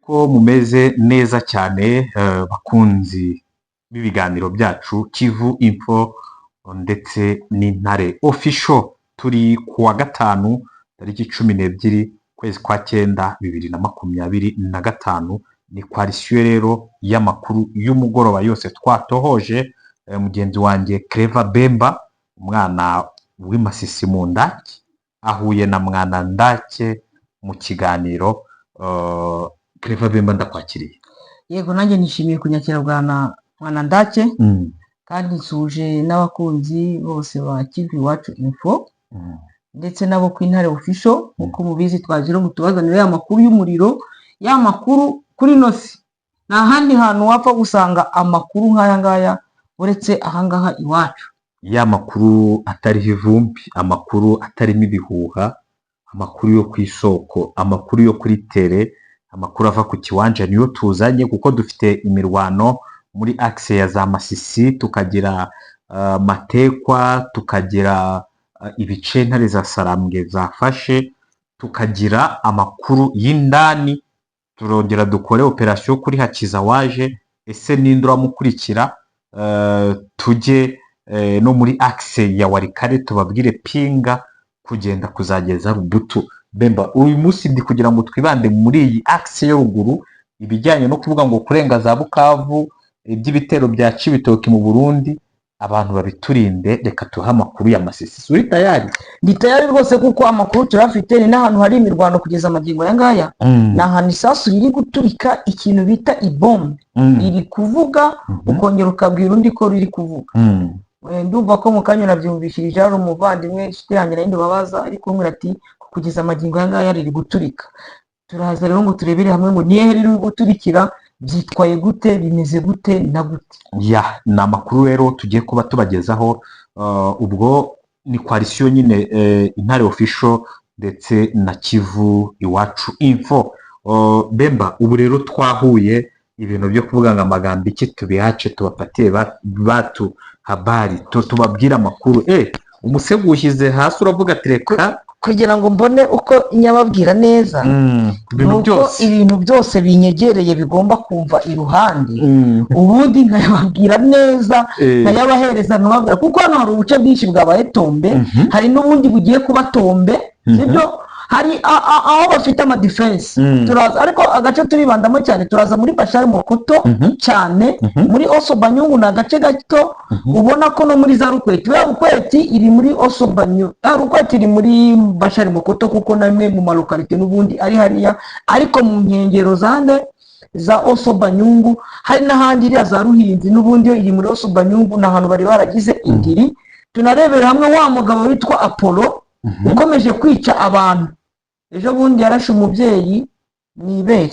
Ko mumeze neza cyane, bakunzi b'ibiganiro byacu Kivu Info ndetse n'Intare Official. Turi ku wa gatanu, tariki 12, ukwezi kwa cyenda, 2025. Ni coalition rero y'amakuru y'umugoroba yose twatohoje. Mugenzi wanjye Clever Bemba, umwana w'imasisi mu ndake, ahuye na Mwana Ndake mu kiganiro. Clever Bemba, ndakwakiriye. Yego, nanjye nishimiye kunyakira, bwana Mwana Ndake, kandi nsuhuje n'abakunzi bose ba Kivu Iwacu Info ndetse n'abo ku Intare Official. Nk'uko mubizi, twaje ngo tubazanire ya makuru y'umuriro, ya makuru kuri nosi. Nta handi hantu wapfa gusanga amakuru nk'aya ngaya uretse ahangaha iwacu. Ya makuru atariho ivumbi, amakuru atarimo ibihuha, amakuru yo ku isoko, amakuru yo kuri terrain, amakuru ava ku kiwanja niyo tuzanye, kuko dufite imirwano muri axe ya za Masisi, tukagira Matekwa, tukagira ibice Ntare za Sarambwe zafashe, tukagira amakuru y'indani. Turongera dukore operasiyo kuri Hakiza waje, ese ninde uramukurikira? Tujye no muri axe ya Walikale, tubabwire Pinga kugenda kuzageza Rubutu. Bemba, uyu munsi ndi kugira ngo twibande muri iyi axe yo ruguru, ibijyanye no kuvuga ngo kurenga za Bukavu, iby'ibitero bya Cibitoki mu Burundi, abantu babiturinde. Reka tuhe amakuru ya Masisi. Uri tayari? Ndi tayari rwose, kuko amakuru turafite. Ni n'ahantu hari imirwano kugeza amagingo aya ngaya, ni ahantu isasu riri guturika, ikintu bita ibombe riri kuvuga, ukongera ukabwira undi ko riri kuvuga. Ndumva ko mu kanya nabyumvishirije, hari umuvandimwe, inshuti yanjye nari babaza, ariko kumbwira ati kugeza amagingo aya ngaya riri guturika. Turaza rero ngo turebere hamwe ngo nihe riri guturikira, byitwaye gute, bimeze gute na gute. Ya, ni amakuru rero tugiye kuba tubagezaho. Ubwo ni coalition nyine, Intare Official ndetse na Kivu Iwacu Info. Bemba, ubu rero twahuye, ibintu byo kuvuga ngo amagambo iki tubihace, tubapatiye batu habari, tubabwire amakuru. Umusego ushyize hasi, uravuga ati reka Kugira ngo mbone uko nyababwira neza, ibintu nuko byose ibintu byose binyegereye bigomba kumva iruhande, ubundi nkayababwira neza, nkayabahereza, nkababwira, kuko hano hari ubuce bwinshi bwabaye tombe, hari n'ubundi bugiye kuba tombe. Sibyo, hari aho bafite amadefense. Turaza, ariko agace turibandamo cyane, turaza muri Bashari Mokoto cyane, muri Oso Banyungu ni agace gato. Ubona ko no muri za Rukweti, ya Rukweti iri muri Oso Banyungu, ya Rukweti iri muri Bashari Mokoto, kuko namwe mu malocalité n'ubundi ari hariya, ariko mu nkengero zande za Oso Banyungu. Hari n'ahandi iriya za Ruhinzi, n'ubundi yo iri muri Oso Banyungu, ni ahantu bari baragize indiri. Tunarebera hamwe wa mugabo witwa Apollo ukomeje kwica abantu. Ejo bundi yarashe umubyeyi mu ibere.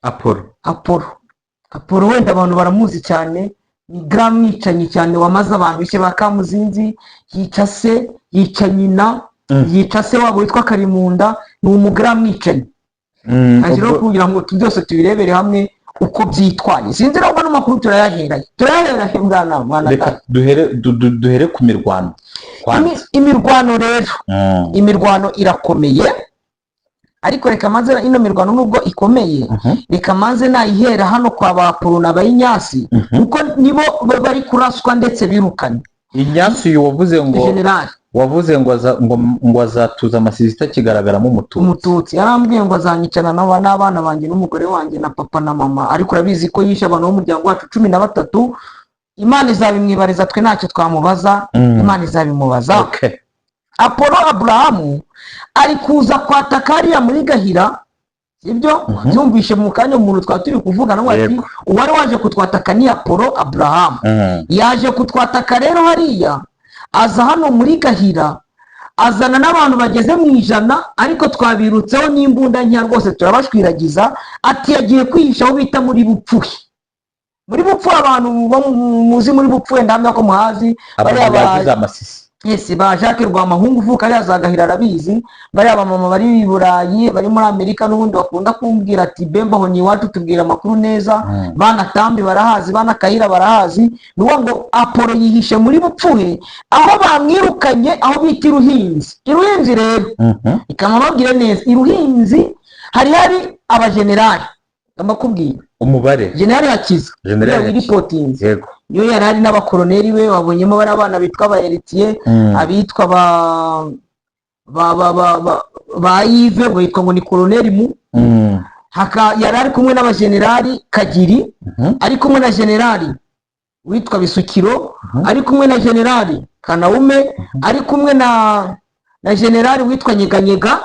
Apollo? Apollo, Apollo wenda abantu baramuzi cyane, ni grand mwicanyi cyane wamaze abantu bishe ba Kamuzinzi, yica se, yica nyina, yica se wabo witwa Karimunda. Ni umugrand mwicanyi. Aje rero kugira ngo byose tubirebere hamwe uko byitwaye. Sinzi rero, ano makuru turayaheraye, turayaheraye, bwana mwana. Reka duhere duhere ku mirwano kwanza. Imirwano rero, imirwano irakomeye, ariko reka maze ino mirwano nubwo ikomeye, reka maze nayihera hano kwa ba Polo na Bayinyasi, kuko nibo bari kuraswa ndetse birukanye. Inyasi uyu wavuze ngo Generali. Wavuze ngo ngo azatuza Amasisi itakigaragaramo Umututsi. Umututsi. Yarambwiye ngo azanyicana n'abana banjye n'umugore wanjye na papa na mama, ariko urabizi ko yishe abantu b'umuryango wacu 13. Imana izabimwibariza, twe ntacyo twamubaza. Imana izabimubaza. Apollo Aburahamu ari kuza kwataka hariya muri Gahira, sibyo? Byumvishe mu kanya umuntu twaba turi kuvuga nawe ati uwari waje kutwataka ni Apollo Aburahamu. Yaje kutwataka rero hariya, aza hano muri Gahira, azana n'abantu bageze mu 100, ariko twabirutseho n'imbunda nkeya rwose, turabashwiragiza. Ati yagiye kwihisha aho bita muri Bupfuhe. Muri Bupfuhe, abantu bo muzi muri Bupfuhe, ndahamya ko muhazi. Abantu bariya bagize Amasisi. Yes, ba Jacques Rwamahungu uvuka hariya za Gahira arabizi. Bariya bamama bari i Burayi, bari muri Amerika n'ubundi bakunda kumbwira ati: "Bemba, aho ni iwacu, tubwira amakuru neza." Bana Tambi barahazi, bana Kayira barahazi. Ni ukuvuga ngo Apollo yihishe muri Bupfuhe, aho bamwirukanye, aho bita Iruhinzi. Iruhinzi rero, ikaba babwira neza, Iruhinzi hari abajenerali. Ndakubwira. Umubare. Generali Hakiza. Generali uriya Hakiza. wiripotinze. Yego. Niyo yari ari n'abakoroneri be, wabonyemo bari abana bitwa ba Heritier, abitwa ba Yves, ngo yitwa ngo ni koroneri mu haka. Yari ari kumwe n'abajenerali Kagiri, ari kumwe na generali witwa Bisukiro, ari kumwe na generali Kanawume, ari kumwe na generali witwa Nyeganyega.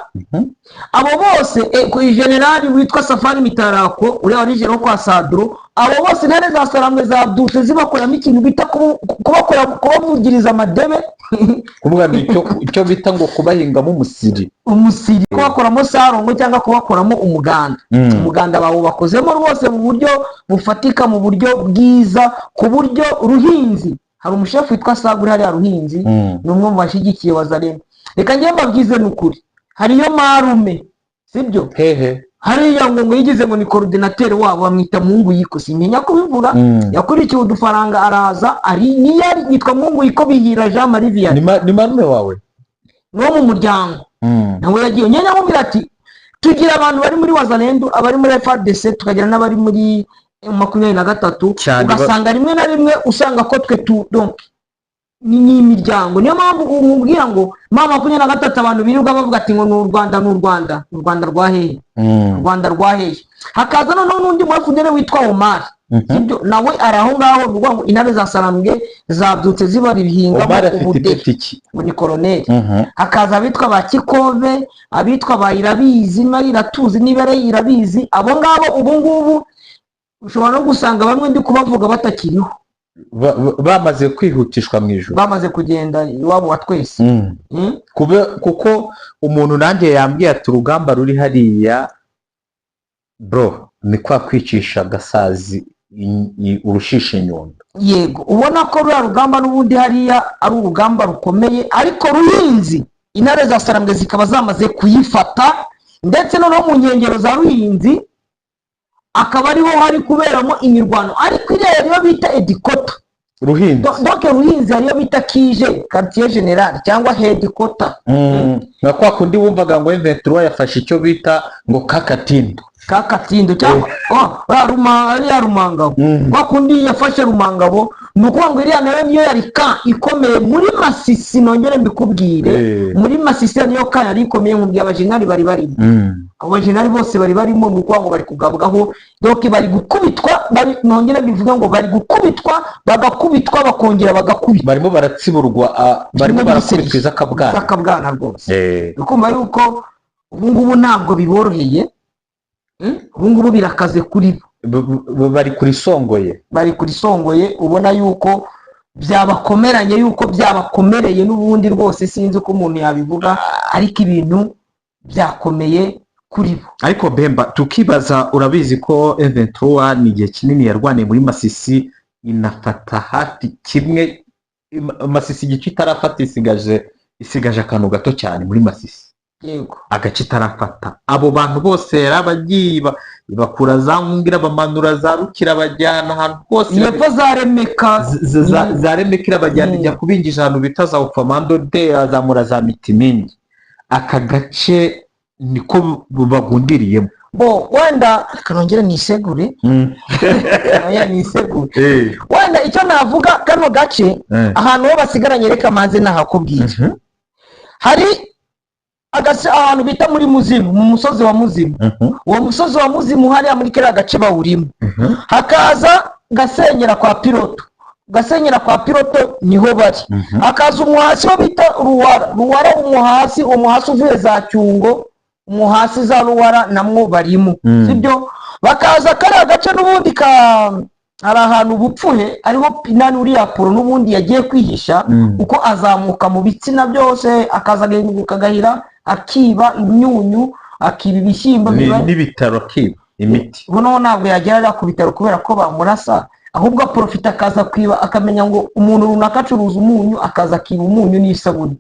Abo bose, ku generali witwa Safari Mitarako, uriya wari wo kwa Saduro. Abo bose intare za Sarambwe zadutse zibakoramo ikintu bita kubakora, kubavugiriza amadebe. Kuvuga ngo icyo bita ngo kubahingamo umusiri. Umusiri, kubakoramo sarongo cyangwa kubakoramo umuganda. Umuganda bawubakozemo rwose mu buryo bufatika, mu buryo bwiza, ku buryo Ruhinzi hari umushefu witwa Saguri hariya Ruhinzi, ni umwe mu bashyigikiye Wazalendo. Reka njye mbabwize, ni ukuri, hariyo marume, sibyo? Hehe? Hariya ngo yigize ngo ni coordinateur wabo, bamwita Mungu Yiko, simenya kubivuga. Yakurikiye udufaranga araza, ari niyo ari yitwa Mungu Yiko Bihira Jean Marie Vianney. Ni marume wawe? Ni wo mu muryango. Nawe yagiye nyine amubwira ati tugira abantu bari muri Wazalendo, abari muri FARDC, tukagira n'abari muri M23. Cyane. Ugasanga rimwe na rimwe usanga ko twe tu donc ni imiryango. Niyo mpamvu umubwira ngo M23, abantu birirwa bavuga ati ngo ni u Rwanda, ni u Rwanda, u Rwanda rwa hehe? U Rwanda rwa hehe? Hakaza noneho n'undi mu FDL witwa Omar. Sibyo? Nawe ari aho ngaho. Ni ukuvuga ngo intare za Sarambwe zabyutse zibara ibihingamo Omar afite ubudehe. ipeti ki? Ngo ni koroneri. Hakaza abitwa ba Kikove, abitwa ba Irabizi, niba ari Iratuzi, niba ari Irabizi. Abo ngabo ubu ngubu ushobora no gusanga bamwe ndi kubavuga batakiriho. Bamaze kwihutishwa mu ijoro. Bamaze kugenda iwabo wa twese. Kuko umuntu nanjye yambwiye ati urugamba ruri hariya bro ni kwa kwicisha agasazi urushisha inyundo. Yego, ubona ko ruriya rugamba n'ubundi hariya ari urugamba rukomeye, ariko Ruhinzi intare za Sarambwe zikaba zamaze kuyifata, ndetse noneho mu nkengero za Ruhinzi akaba ariho hari kuberamo imirwano. Ariko iriya niyo bita headquarter. Ruhinzi. Donc Ruhinzi hariyo bita kije quartier général cyangwa headquarter. Nka kwa kundi wumvaga ngo M23 yafashe icyo bita ngo Kakatindo. Kakatindo cyangwa oh, uriya Rumangabo. Kwa kundi yafashe Rumangabo, ni ukuvuga ngo iriya nayo niyo yari ka ikomeye muri Masisi. Nongere mbikubwire, muri Masisi niyo ka yari ikomeye. Nkubwiye abajenali bari barimo, abo bajenali bose bari barimo. Ni ukuvuga ngo bari kugabwaho, donc bari gukubitwa, bari, nongere mbivuge ngo bari gukubitwa, bagakubitwa, bakongera bagakubitwa. Barimo baratsiburwa, barimo Kimwe barakubitwa n'ibiseri. izakabwana. Izakabwana rwose. Ukumva yuko ubu ngubu ntabwo biboroheye. Ubu ngubu birakaze kuri bo. Bari kuri songoye. Bari kuri songoye. Ubona yuko byabakomeranye, yuko byabakomereye n'ubundi rwose. Sinzi uko umuntu yabivuga, ariko ibintu byakomeye kuri bo. Ariko Bemba, tukibaza, urabizi ko M23 ni igihe kinini yarwaniye muri Masisi, inafata hafi kimwe Masisi igice itarafata, isigaje akantu gato cyane muri Masisi. Agace itarafata, abo bantu bose yarabagiye bakura za Nkungira, bamanura za Rukira, bajyana ahantu hose. Hepfo za Remeka. Za Remeka irabajyana, ijya kubinjija ahantu bita za Ufamando de, azamura za Mitimingi. Aka gace niko bagundiriyemo. Bo wenda reka nongere nisegure, nongere nisegure. Wenda icyo navuga, kano gace, ahantu ho basigaranye, reka manze nahakubwira. Hari agace ahantu bita muri Muzimu, mu musozi wa Muzimu. Uwo musozi wa Muzimu hariya muri kariya gace bawurimo. Hakaza Gasenyera kwa Piloto, Gasenyera kwa Piloto niho bari. Hakaza umuhasi wo bita Ruwara, Ruwara umuhasi, umuhasi uvuye za Cyungo, umuhasi za Ruwara namwo barimo. Sibyo? Bakaza kariya gace n'ubundi ka hari ahantu Bupfuhe, ariho Pinani uriya poro n'ubundi yagiye kwihisha, uko azamuka mu bitsina byose, akaza agahinguka agahira, akiba imyunyu, akiba ibishyimbo. N'ibitaro akiba imiti. Noneho ntabwo yagera ariya ku bitaro kubera ko bamurasa, ahubwo aprofita akaza kwiba, akamenya ngo umuntu runaka acuruza umunyu, akaza akiba umunyu n'isabuni.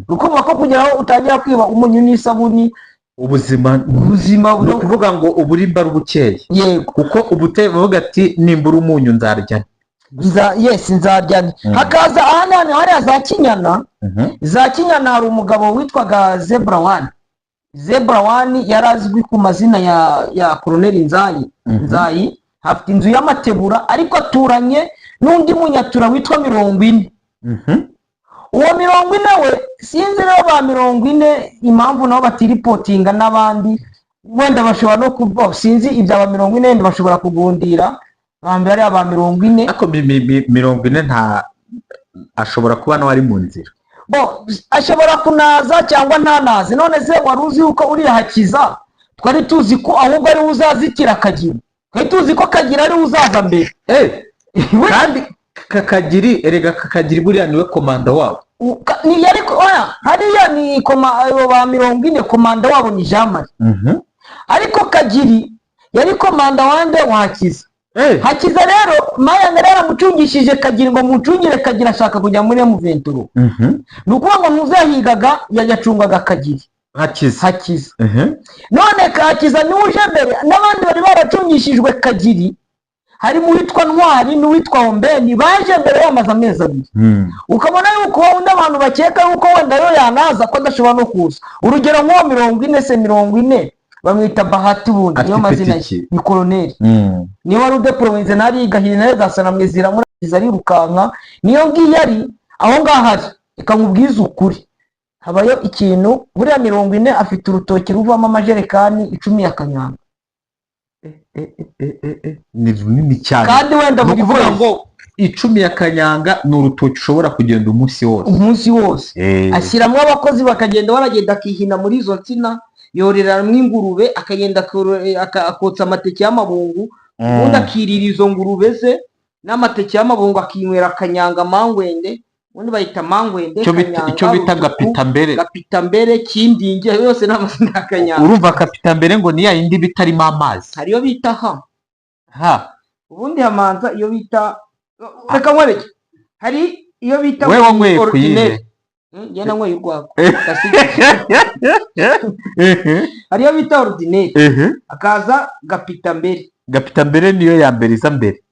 Ukumva ko kugera aho utangira kwiba umunyu n'isabuni, ubuzima ubuzima ni ukuvuga ngo uburimba ari bukeye. Kuko ubute bavuga ati nimbura umunyu nzarya. Yes, nzarya. Hakaza ahandi hantu hariya za Kinyana. Za Kinyana hari umugabo witwaga Zebra One. Zebra One yari azwi ku mazina ya Koroneli Nzayi. Nzayi afite inzu y'amatebura, ariko aturanye n'undi munyatura witwa 40. Uwo 40 we, sinzi rero ba 40 impamvu nabo batiripotinga n'abandi, wenda bashobora no kuba, sinzi ibya ba 40, wenda bashobora kugundira bambere ariya ba 40. Ariko 40 nta ashobora kuba nawe ari mu nzira. Bo ashobora kunaza cyangwa ntanaze. None se wari uzi yuko uriya Hakiza twari tuzi ko ahubwo ariwe uzazitira Kagira? Twari tuzi ko Kagira ariwe uzaza mbere. Kandi Kakagiri, erega Kakagiri buriya niwe komanda wabo. Ni yari, oya, hariya ni abo ba 40, komanda wabo ni Jean Marie, ariko Kagiri yari komanda wande? Wa Hakiza. Hakiza rero Mayanga rero yaramucungishije Kagira ngo mucungire Kagira, ashaka kujya muri M23. Ni ukuvuga ngo ntuzahigaga, yacungaga Kagiri. Hakiza. Hakiza. None Kakiza niwe uje mbere, n'abandi bari baracungishijwe Kagiri, harimo uwitwa Ntwari n'uwitwa Ombeni, baje mbere bamaze amezi 2. Ukabona yuko undi abantu bakeka yuko wenda yo yanaza, ko adashobora no kuza. Urugero nk'uwo 40 se, 40 bamwita Bahati, ubundi niyo Afite mazina ye. ipeti ki? Ni koroneli. Niyo wari udeporowenze nari gahiri nayo zasanamwe ziramuragiza arirukanka, niyo ngiyo ari aho ngaho ari. Reka nkubwize ukuri, habayo ikintu buriya 40 afite urutoki ruvamo amajerekani 10 ya kanyanga. Ni runini cyane. Kandi wenda Ni buri ukuvuga kwezi. ngo 10 ya kanyanga ni urutoki ushobora kugenda umunsi wose. Umunsi wose. Ashyiramo abakozi bakagenda baragenda, akihina muri izo nsina, yororeramo ingurube, akagenda akotsa amateke y'amabungu, ubundi akirira izo ngurube ze n'amateke y'amabungu, akinywera kanyanga mangwende, ubundi bayita mangwende. Icyo bita Kanyanga, icyo bita rutuku, gapitambere. Gapitambere, kindingi, ayo yose ni amazina ya kanyanga. Urumva kapitambere ngo ni ya yindi iba itarimo amazi. Hari iyo bita ha. Ha. Ubundi hamanza iyo bita, reka nkwereke, hari iyo bita We wanyweye ku ordinaire. yihe? Njye nanyweye urwagwa. Hari iyo bita ordinaire, hakaza gapitambere. Gapitambere niyo ya mbere iza mbere.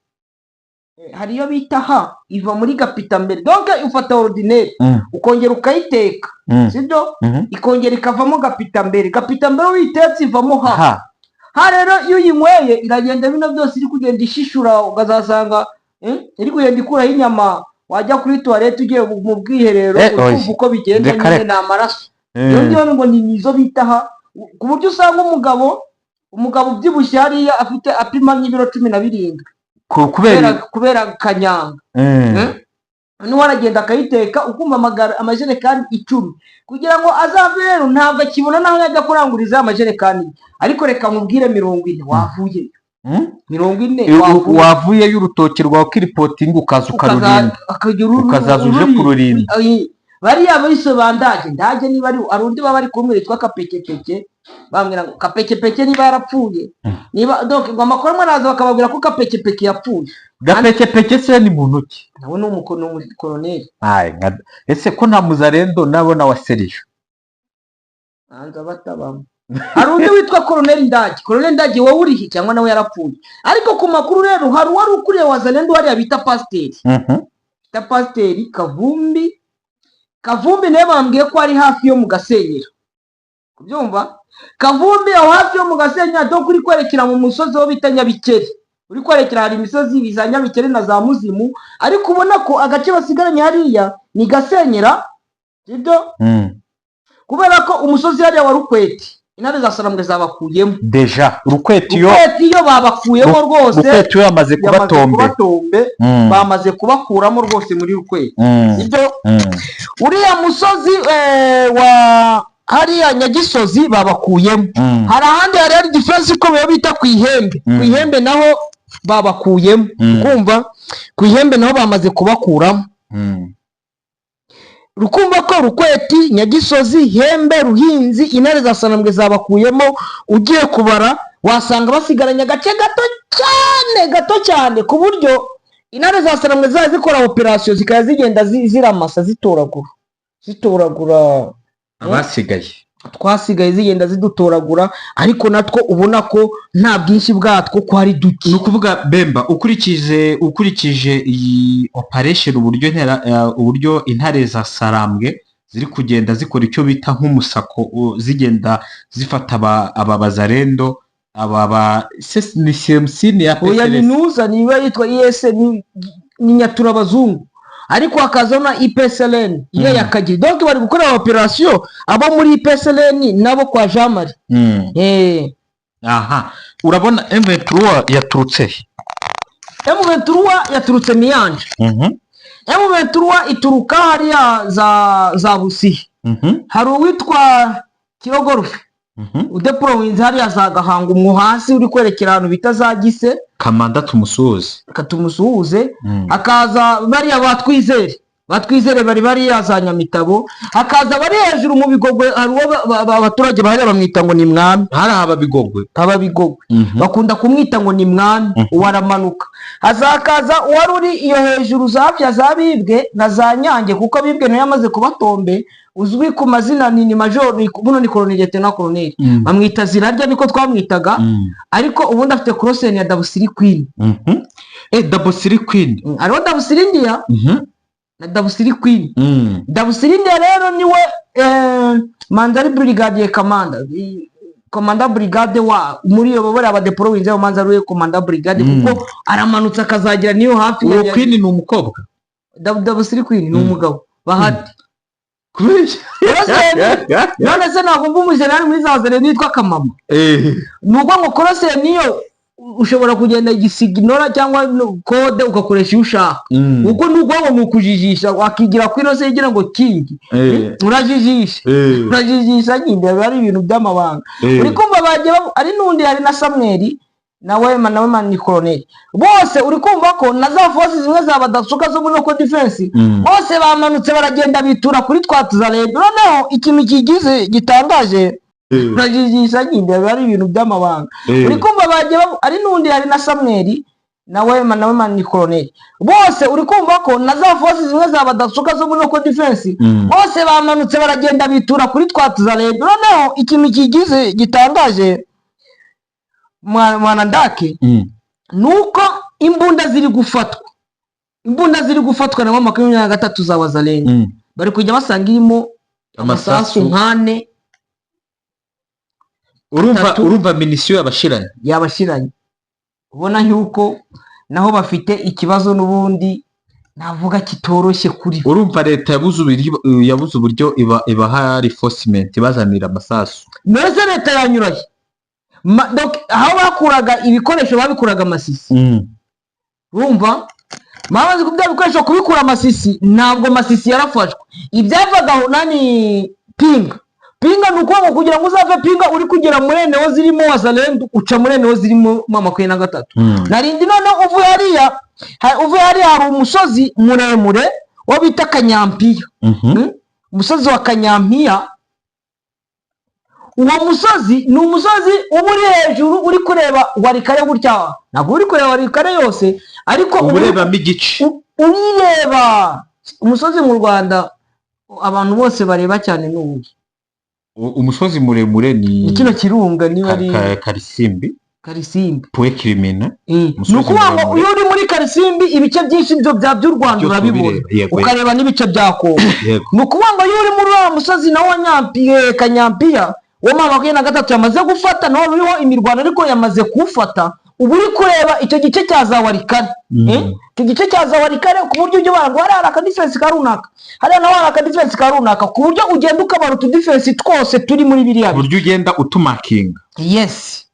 Hari iyo bita ha, iva muri gapitambere. Donc ufata ordinaire, ukongera ukayiteka, sibyo? Ikongera ikavamo gapitambere. Gapitambere uyitetse ivamo ha. Ha. Ha rero iyo uyinyweye iragenda, bino byose iri kugenda ishishura, ukazasanga iri kugenda ikuraho inyama. Wajya kuri toilette ugiye mu bwiherero, Oya. ukumva uko bigenda. Reka, Nyine reka. ni amaraso. Iyo ngiyo ngo ni nizo bita ha, ku buryo usanga umugabo ubyibushye hariya afite apima nk'ibiro 17 Kubera kubera kanyanga. Noneho aragenda akayiteka, ukumva amajerekani 10 kugira ngo azave. Rero ntabwo akibona n'aho yajya kuranguriza amajerekani. Ariko reka nkubwire, 40 wavuye, 40 wavuye. Wavuyeyo urutoki rwawe ukiripotinga, ukaza ukarurinda. Akagira Ukazaza uje kururinda. Bariya bise bandaje ndaje, niba ari hari undi baba bari kumwe witwa Kapekepeke, bambwira ngo Kapekepeke niba yarapfuye, niba donc ngo amakuru amwe araza bakababwira ko Kapekepeke yapfuye. Gapekepeke se ni muntu ki? Nawe ni umukoroneri. Ay, ese ko nta muzarendo nabona wa Serije? Hanze batabamo. Hari undi witwa Koroneri Ndage. Koroneri Ndage, wowe urihe? Cyangwa nawe yarapfuye? Ariko ku makuru rero hari uwari ukuriye Wazalendo hariya bita pasiteri, bita Pasiteri Kavumbi. Kavumbi nawe bambwiye ko ari hafi yo mu Gasenyera, kubyumva? Kavumbi aho hafi yo mu Gasenyera, dore uri kwerekera mu musozi wo bita Nyabikeri, uri kwerekera hari imisozi za Nyabikeri na za Muzimu, ariko ubona ko agace basigaranye hariya ni Gasenyera, sibyo? Kubera ko umusozi hariya wa Rukweti intare za Sarambwe zabakuyemo. Déjà Rukweti yo. Rukweti yo babakuyemo rwose. Rukweti yo yamaze Yamaze kuba tombe. Kuba tombe. Bamaze kubakuramo rwose muri Rukweti, sibyo? Uriya musozi wa hariya Nyagisozi babakuyemo. Hari ahandi hari defense ikomeye bita ku Ihembe. Ku Ihembe naho babakuyemo. Kumva ku Ihembe naho bamaze kubakuramo. Rukumva ko Rukweti, Nyagisozi, Hembe, Ruhinzi, intare za Sanambwe zabakuyemo. Ugiye kubara wasanga basigaranye agace gato cyane, gato cyane, ku buryo intare za Sanambwe zaba zikora operasiyo zikaba zigenda ziramasa, zitoragura, zitoragura Abasigaye. Twasigaye zigenda zidutoragura, ariko natwo ubona ko nta bwinshi bwatwo, ko ari duke. Ni ukuvuga Bemba, ukurikije iyi operation, uburyo intare za Sarambwe ziri kugenda zikora icyo bita nk'umusako, zigenda zifata aba bazarendo, aba ba ni CMC, ni ya Oya. PSLS. Ninuza niba yitwa IS ni Nyaturabazungu, ariko hakazaho na IPSLN iyo ya Kagira. Donc bari gukora operation abo muri IPSLN nabo kwa Jean Marie. Aha urabona M23 yaturutse he? M23 yaturutse Miyanja. M23 ituruka hariya za Busihe. Hari uwitwa Kirogorfe udeployinze hariya za Gahanga, umwo hasi uri kwerekera ahantu bita za Gise. Kamanda tumusuhuze. Katumusuhuze. Hakaza bariya batwizere, batwizere bari bariya za Nyamitabo. Hakaza bari hejuru mu Bigogwe, hari uwo abaturage bahariya bamwita ngo ni Mwami. Hari Ababigogwe. Ababigogwe bakunda kumwita ngo ni Mwami. Uwo aramanuka, hazakaza uwari uri iyo hejuru za hafi ya za Bibwe na za Nyange, kuko Bibwe nayo yamaze kubatombe, uzwi ku mazina ni major, buno ni colonel, lieutenant colonel. Bamwita Zirarya, niko twamwitaga. Ariko ubundi afite call sign ya Dabusiri Queen. Dabusiri Queen. Hariho Dabusiri India na Dabusiri Queen. Dabusiri India rero niwe mandari brigadier commander, komanda brigade wa muri iyo bariya badeployinze, manza ari we komanda brigade. Kuko aramanutse akazagira niyo hafi Uwo Queen ni umukobwa? Dabusiri Queen ni umugabo Bahati. Kubera None se ntabwo mva umujenerali muri za zere yitwa Kamama? Ni uko ngo call sign niyo ushobora kugenda igisiginora cyangwa code ugakoresha iyo ushaka. Kuko ni ukuvuga ngo ni ukujijisha, wakigira kuri ino se igira ngo kingi. Urajijisha. Urajijisha nyine, biba ari ibintu by'amabanga. Uri kumva bagiye ari n'undi, hari na Samweli nawe ni koloneli. Bose uri kumva ko na za force zimwe za badasuka zo muri local defense, bose bamanutse baragenda bitura kuri twa tuzarebe. Noneho ikintu kigize gitangaje, urajijisha nyine, biba ari ibintu by'amabanga. Uri kumva bagiye ari n'undi, hari na Samweli nawe ni koloneli. Bose uri kumva ko na za force zimwe za badasuka zo muri local defense, bose bamanutse baragenda bitura kuri twa tuzarebe. Noneho ikintu kigize gitangaje, mwana ndake, nuko imbunda ziri gufatwa, imbunda ziri gufatwa na 23 za Wazalendo, bari kujya basanga irimo amasasu Amasasu. nk'ane. Urumva Atatu. Urumva munition yabashiranye. Yabashiranye. Ubona yuko naho bafite ikibazo n'ubundi navuga kitoroshye kuri bo. Urumva leta yabuze uburyo ibaha reinforcement, ibazanira amasasu. Mbese leta yanyuraye. Donc, aho bakuraga ibikoresho babikuraga Amasisi. Urumva bamaze bya bikoresho kubikura Amasisi, ntabwo Masisi yarafashwe, ibyavaga aho nani Pinga. Pinga ni ukuvuga ngo kugira ngo uzave Pinga uri kugera muri eneo zirimo Wazalendo, uca muri eneo zirimo 23. Narindi noneho uvuye hariya, uvuye hariya hari umusozi muremure wo bita Kanyampiya. Umusozi wa Kanyampiya, uwo musozi ni umusozi uba uri hejuru, uri kureba Warikare gutya. Ntabwo uri kureba Warikare yose, ariko uba uba uri urebamo igice. Uyireba umusozi mu Rwanda abantu bose bareba cyane ni uwuhe? Umusozi muremure ni Ni kino kirunga niba ari Karisimbi. Karisimbi. Point culminant. Umusozi Ni ukuvuga ngo muremure. iyo uri muri Karisimbi, ibice byinshi byo bya by'u Rwanda Byose urabibona, ubireba, yego. ukareba n'ibice bya Kongo. Ni ukuvuga ngo iyo uri muri wa musozi nawo wa Kanyampiya, uwo 23 yamaze gufata, nawo uriho imirwano ariko yamaze kuwufata, uba uri kureba icyo gice cya za Warikare. Icyo gice cya za Warikare, ku buryo ujya ubara ngo hariya hari akadefense ka runaka, hariya naho hari akadefense ka runaka, ku buryo ugenda ukabara utudefense twose turi muri biriya Ku buryo ugenda utumakinga. Yes,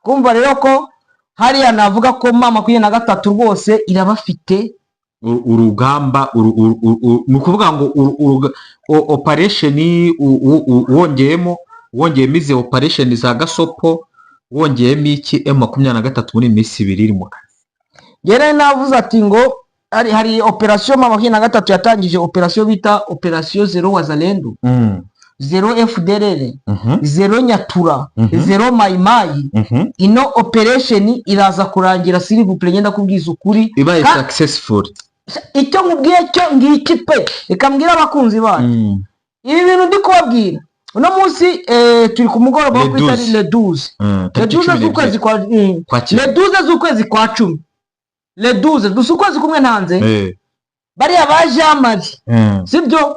kumva rero ko hariya navuga ko 23 rwose irabafite. Urugamba ni ukuvuga ngo operation wongeyemo izi operation za gasopo, wongeyemo iki, M23 muri iyi minsi 2 iri mu kazi. Njyewe navuze ati ngo hari operation 23 yatangije, operation bita operation zéro Wazalendo, zéro FDLR, zéro Nyatura, zéro Mayimayi. Ino operation iraza kurangira, s'il vous plaît, ngenda kubwiza ukuri. Ibaye successful. Icyo nkubwiye cyo ngiki pe, reka mbwire abakunzi bacu ibi bintu ndi kubabwira uno munsi, turi ku mugoroba wo Le ku itariki 12. Le 12. Le Tariki 12 cumi z'ukwezi n'ebyiri kwa kwa le cyenda. 12 z'ukwezi kwa 10, le 12 dusa ukwezi kumwe ntanze. Bariya ba Jean Marie, sibyo?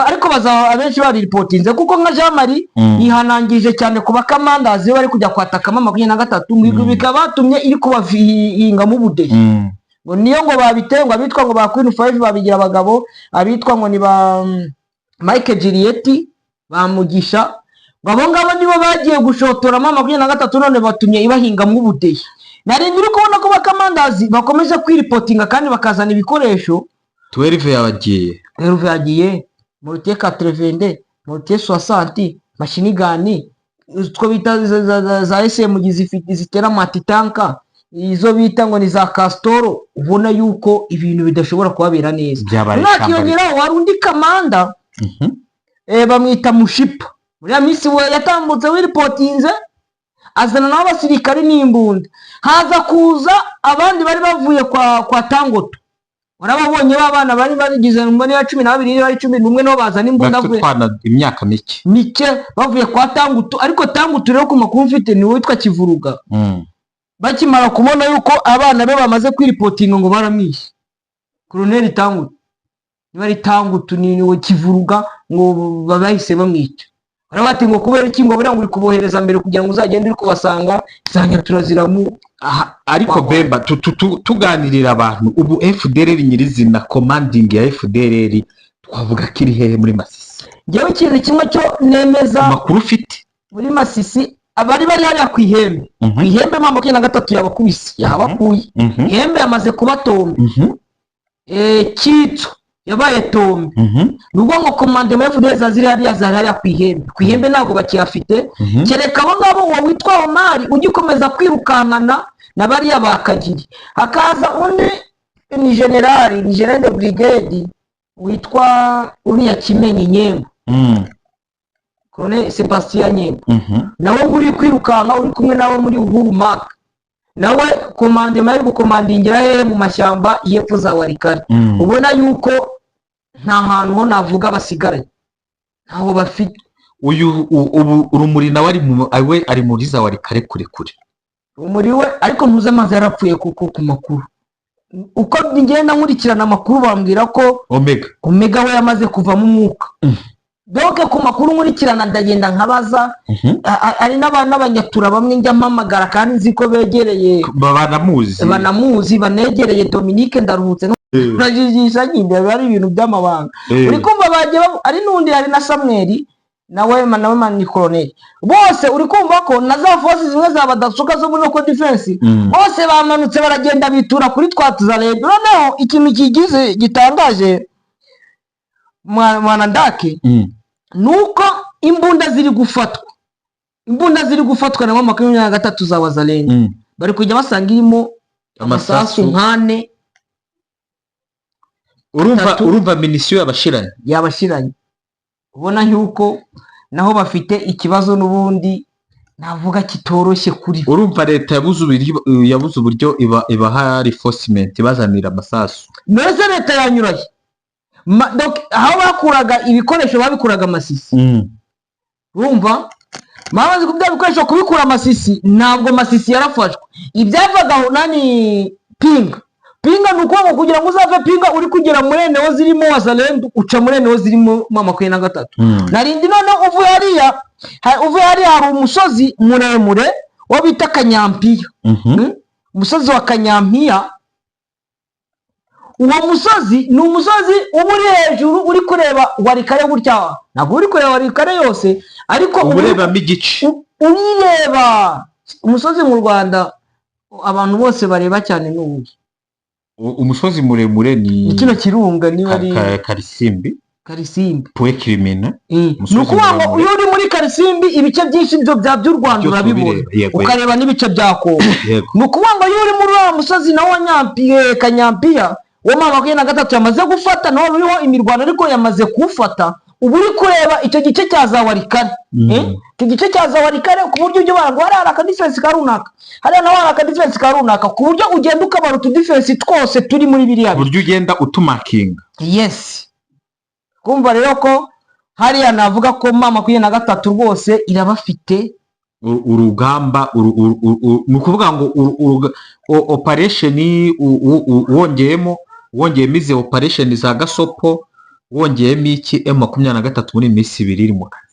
Ariko bazaba abenshi bariripotinze, kuko nka Jean Marie yihanangirije cyane ku bakamandazi iyo bari kujya kwatakamo 23, ngo bikaba batumye iri kubahingamo ubudehe, ngo niyo ngo babiteye, ngo abitwa ngo ba Queen Five babigira abagabo, abitwa ngo ni ba Mike Juliet, ba Mugisha, ngo abo ngabo nibo bagiye gushotoramo 23, none batumye ibahingamo ubudehe. Nari uri kubona ko bakamandazi bakomeje kwiripotinga kandi bakazana ibikoresho. 12 yabagiye. Herve yagiye, mortier 82, mortier 60, machine gun, utwo bita za SMG zifite zitera anti-tank, izo bita ngo ni za Castor. Ubona yuko ibintu bidashobora kubabera neza. Byabaye ishyamba. Nakiyongeraho hari undi kamanda, bamwita Mushipa. Muri ya minsi we yatambutse wiripotinze, azana nabo abasirikari n'imbunda, haza kuza abandi bari bavuye kwa Tangoto. Warababonye ba bana bari bagize muri ya 12, niba ari 11, nabo bazana imbunda. Bafite avuye utwana, imyaka mike. Mike, bavuye kwa Tangutu. Ariko Tangutu rero, ku makuru mfite, ni witwa Kivuruga. Bakimara kubona yuko abana be bamaze kwiripotinga, ngo baramwishe. Koloneli Tangutu, niba ari Tangutu, ni we Kivuruga, ngo bahise bamwica. Baravuga bati ngo kubera iki? Ngo buriya ngo uri kubohereza mbere kugira ngo uzagende uri kubasanga za turaziramu. Aha, ariko Bemba, tuganirira abantu, ubu FDLR nyirizina, commanding ya FDLR twavuga ko iri hehe muri Masisi? Njyewe ikintu kimwe cyo nemeza, Amakuru ufite? muri Masisi abari bari hariya ku ihembe, ku ihembe M23 yabakubise, yahabakuye. Ihembe yamaze kubatomba. Kitso yabaye tombe. Ni ukuvuga ngo commandement ya FDLR ziri hariya, zari hariya ku ihembe, ku ihembe ntabwo bakihafite, kereka abo ngabo, uwo witwa Omari ugikomeza kwirukankana na bariya ba Kagiri. Hakaza undi ni generali, ni général de brigade witwa uriya Kimenyi Nyembo, Colonel Sebastien Nyembo, nawe ngo uri kwirukanka, uri kumwe nawe muri Uhuru Mark, nawe commandement ari gukomandingira hehe? Mu mashyamba y'epfo za Walikale. Ubona yuko nta hantu ho navuga basigaranye, ntaho bafite. Uyu ubu Urumuri nawe ari mu, we ari muri za Walikale kure kure. Umuri we ariko ntuzi amazi yarapfuye, kuko ku makuru uko ngenda nkurikirana amakuru bambwira ko Omega. Omega we yamaze kuvamo umwuka. Donc ku makuru nkurikirana, ndagenda nkabaza, hari n'abanyatura bamwe njya mpamagara kandi nzi ko begereye. Banamuzi. Banamuzi, banegereye Dominique Ndaruhutse. Urajijisha nyine, biba ari ibintu by'amabanga. Uri kumva bagiye ari n'undi, hari na Samweli nawe, nawe ni koloneli. Bose uri kumva ko na za force zimwe za badasuka zo muri local defense, bose bamanutse baragenda bitura kuri twa tuzarebe. Noneho ikintu kigize gitangaje, mwana ndake, nuko imbunda ziri gufatwa, imbunda ziri gufatwa na 23 za Wazalendo, bari kujya basanga irimo amasasu Amasasu. nk'ane. Urumva Atatu. Urumva munition yabashiranye. Yabashiranye. Ubona yuko naho bafite ikibazo n'ubundi navuga kitoroshye kuri bo. Urumva leta yabuze uburyo ibaha reinforcement, ibazanira amasasu. Mbese leta yanyuraye. Donc, aho bakuraga ibikoresho babikuraga Masisi. Urumva bamaze bya bikoresho kubikura Masisi, ntabwo Masisi yarafashwe. Ibyavaga aho nani, Pinga. Pinga ni ukuvuga ngo kugira ngo uzave Pinga uri kugera muri eneo zirimo Wazalendo, uca muri eneo zirimo M23. Narindi noneho uvuye hariya, uvuye hariya hari umusozi muremure wo bita Kanyampiya. Umusozi wa Kanyampiya, uwo musozi ni umusozi uba uri hejuru, uri kureba Walikale gutya. Ntabwo uri kureba Walikale yose, ariko uba urebamo igice. Uyireba. Umusozi mu Rwanda abantu bose bareba cyane ni uwuhe? Umusozi muremure ni Ni kino kirunga, niba ari Karisimbi. Karisimbi. Point culminant. Umusozi Ni ukuvuga ngo muremure. iyo uri muri Karisimbi, ibice byinshi byo bya by'u Rwanda Byose urabibona, ubireba, yego. ukareba n'ibice bya Kongo. Ni ukuvuga ngo iyo uri muri wa musozi nawo wa Nyampiye, Kanyampiya, uwo M23 yamaze gufata, nawo uriho imirwano ariko yamaze kuwufata, uba uri kureba icyo gice cya za Walikale. Icyo gice cya za Walikale, ku buryo ujya ubara ngo hariya hari akadefense ka runaka, hariya naho hari akadefense ka runaka, ku buryo ugenda ukabara utudefense twose turi muri biriya Ku buryo ugenda utumakinga. Yes. Kumva rero ko hariya navuga ko M23 rwose irabafite. Urugamba ni ukuvuga ngo operation wongeyemo Wongeyemo izi operation za gasopo, wongeyemo iki, M23 muri iyi minsi 2 iri mu kazi.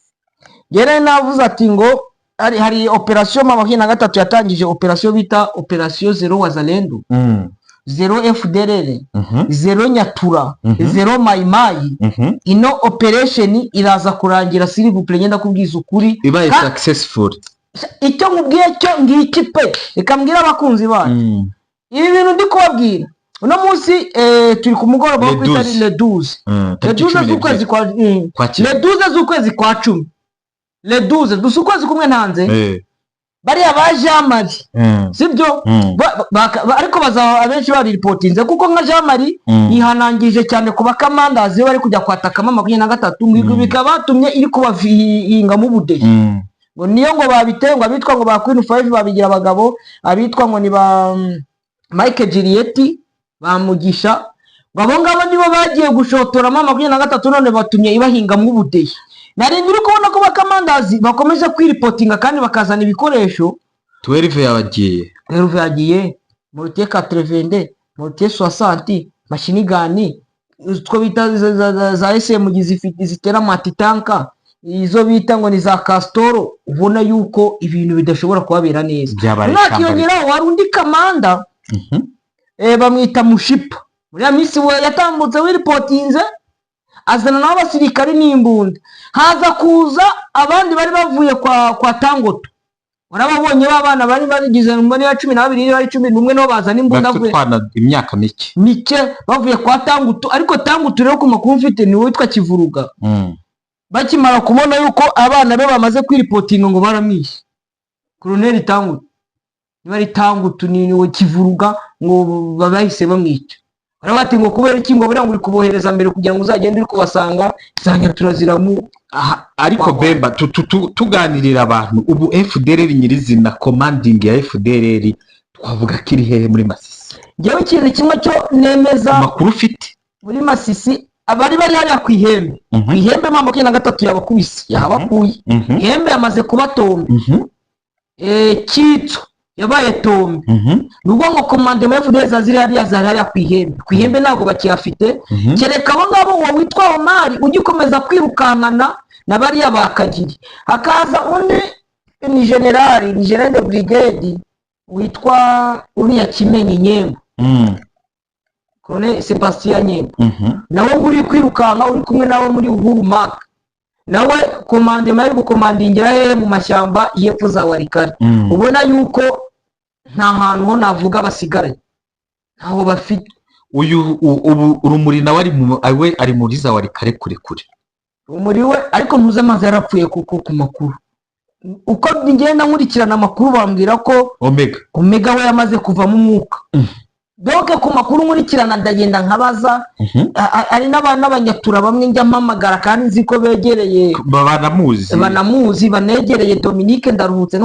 Njyewe navuze ati ngo hari operation M23 yatangije, operation bita operation Zéro Wazalendo, Zéro FDLR, Zéro Nyatura, Zéro Mayimayi. Ino operation iraza kurangira, s'il vous plaît, ngenda kubwiza ukuri, ibaye successful. Icyo nkubwiye cyo ngiki pe, reka mbwire abakunzi bacu ibi bintu ndi kubabwira uno munsi. Turi ku mugoroba wo Le ku itariki 12. Le 12, le Tariki 12 cumi z'ukwezi n'ebyiri kwa kwa cyenda. Le 12 z'ukwezi kwa 10, le 12 dusa ukwezi kumwe ntanze. Bariya ba Jean Marie, sibyo? Ariko bazaba abenshi bariripotinze, kuko nka Jean Marie yihanangije cyane ku bakamandazi iyo bari kujya kwatakamo 23, ngo bikaba batumye iri kubahingamo ubudehe, ngo niyo ngo babiteye, ngo abitwa ngo ba Queen Five babigira abagabo, abitwa ngo ni ba Mike Juliet, bamugisha, ngo abo ngabo nibo bagiye gushotoramo 23, none batumye ibahingamo ubudehe. Narindi uri kubona ko bakamandazi bakomeje kwiripotinga kandi bakazana ibikoresho. 12 yabagiye. Twelve yagiye, mortier quatre-vingt-deux, mortier 60, machine gun, utwo bita za SMG zitera amatitanka, izo bita ngo ni za Castor. Ubona yuko ibintu bidashobora kubabera neza. Byabaye ishyamba. Nakiyongeraho hari undi kamanda, bamwita Mushipa. Muri ya minsi we yatambutse wiripotinze, azana nabo abasirikari n'imbunda, haza kuza abandi bari bavuye kwa Tangoto. Warababonye ba bana bari bagize muri ya 12, niba ari 11, nabo bazana imbunda Bafite avuye utwana imyaka mike. Mike bavuye kwa Tangutu. Ariko Tangutu rero, ku makuru mfite, ni witwa Kivuruga. Bakimara kubona yuko abana be bamaze kwiripotinga, ngo baramwishe. Koloneli Tangutu, niba ari Tangutu, ni we Kivuruga, ngo bahise bamwica. Baravuga bati ngo kubera iki? Ngo buriya ngo uri kubohereza mbere kugira ngo uzagende uri kubasanga za nyatura ziramu. Aha, ariko Bemba, tuganirira abantu, ubu FDLR nyirizina, commanding ya FDLR twavuga ko iri hehe muri Masisi? Njyewe ikintu kimwe cyo nemeza, Amakuru ufite? Muri Masisi abari bari hariya ku Ihembe, ku Ihembe M23 yabakubise, yahabakuye. Ihembe yamaze kuba tombe. Kitso yabaye tombe. Ni ukuvuga ngo commandement ya FDLR ziri hariya, zari hariya ku Ihembe, ku Ihembe ntabwo bakihafite, kereka abo ngabo, uwo witwa Omari ujya ukomeza kwirukankana na bariya ba Kagiri. Hakaza undi ni generali, ni général de brigade witwa uriya Kimenyi Nyembo, Colonel Sebastien Nyembo, nawe ngo uri kwirukanka, uri kumwe nawe muri Uhuru Mark. Nawe commandement ari gukomandingira hehe? Mu mashyamba y'epfo za Walikale. Ubona yuko nta hantu ho navuga basigaranye, ntaho bafite. Uyu ubu Urumuri nawe ari mu we ari muri za Walikale kure kure. Umuri we ariko ntuzi amazi yarapfuye, kuko ku makuru uko ngenda nkurikirana amakuru bambwira ko Omega. Omega we yamaze kuvamo umwuka. Donc ku makuru nkurikirana ndagenda nkabaza, hari n'abanyatura bamwe njya mpamagara kandi nzi ko begereye Banamuzi. Banamuzi, banegereye Dominique Ndaruhutse.